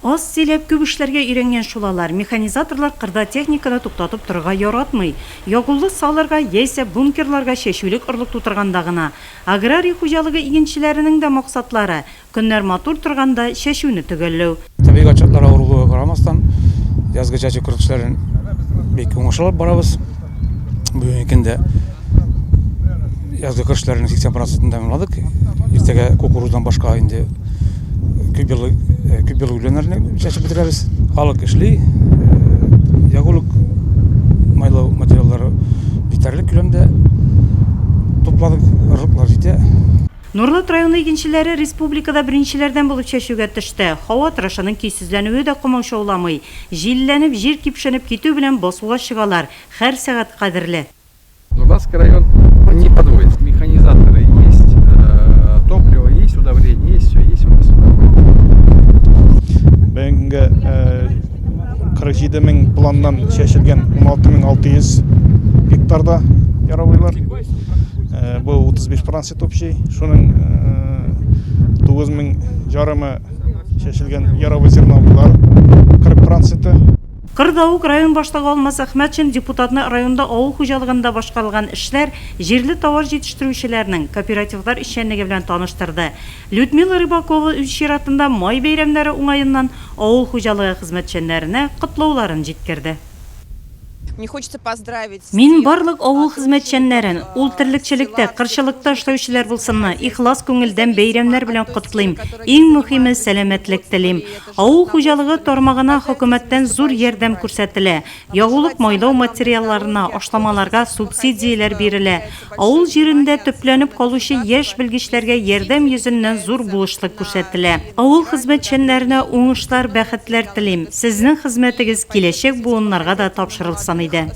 Аз сөйләп, күп эшләргә өйрәнгән шул алар. Механизаторлар кырда техниканы туктатып торырга яратмый. Ягулык салырга яисә бункерларга чәчүлек орлык тутырганда гына. Аграрий хуҗалыгы игенчеләренең дә максатлары, көннәр матур торганда чәчүне төгәлләү. Табигать шартлары авыр булуга карамастан, язгы чәчү кыр эшләрен бик уңышлы алып барабыз. Бүгенге көндә язгы кыр эшләренең 80 процентын тәмамладык. Иртәгә кукуруздан башка инде күп еллык э, күп еллык үләннәрне чәчеп бетерәбез. Халык эшли. Э, ягулык майлау материаллары җитәрлек күләмдә тупладык, орлыклар җитә. Нурлат районы игенчеләре республикада беренчеләрдән булып чәчүгә төште. Һава торышының көйсезләнүе дә комаучауламый. Җилләнеп, җир кипшенеп китү белән басуга чыгалар. Һәр сәгать кадерле. Нурлатский район не подводит. Механизаторы есть, э, топливо есть, удобрение есть, все есть у нас. Бүгенге 47 мең планнан чәчелгән 16600 гектарда яровыйлар. Бу 35 процент общий. Шуның 9 мең жарымы чәчелгән яровый зерновыйлар 40 проценты. Кырда ук район башлыгы Алмаз Әхмәтшин депутатны районда авыл хуҗалыгында башкарылган эшләр, җирле товар җитештерүчеләрнең, кооперативлар эшчәнлеге белән таныштырды. Людмила Рыбакова үз чиратында май бәйрәмнәре уңаеннан авыл хуҗалыгы хезмәтчәннәренә котлауларын җиткерде. Мне хочется поздравить Мин барлык авыл хезмәтчәннәрен, ул терлекчелектә, кырчылыкта эшләүчеләр булсынмы, ихлас күңелдән бәйрәмнәр белән котлыйм. Иң мөхиме, сәламәтлек телим. Авыл хуҗалыгы тармагына хөкүмәттән зур ярдәм күрсәтелә. Ягулык-майлау материалларына, ашламаларга субсидияләр бирелә. Авыл җирендә төпләнеп калучы яшь белгечләргә ярдәм йөзеннән зур булышлык күрсәтелә. Авыл хезмәтчәннәренә уңышлар, бәхетләр телим. Сезнең хезмәтегез киләчәк буыннарга да тапшырылсын иде.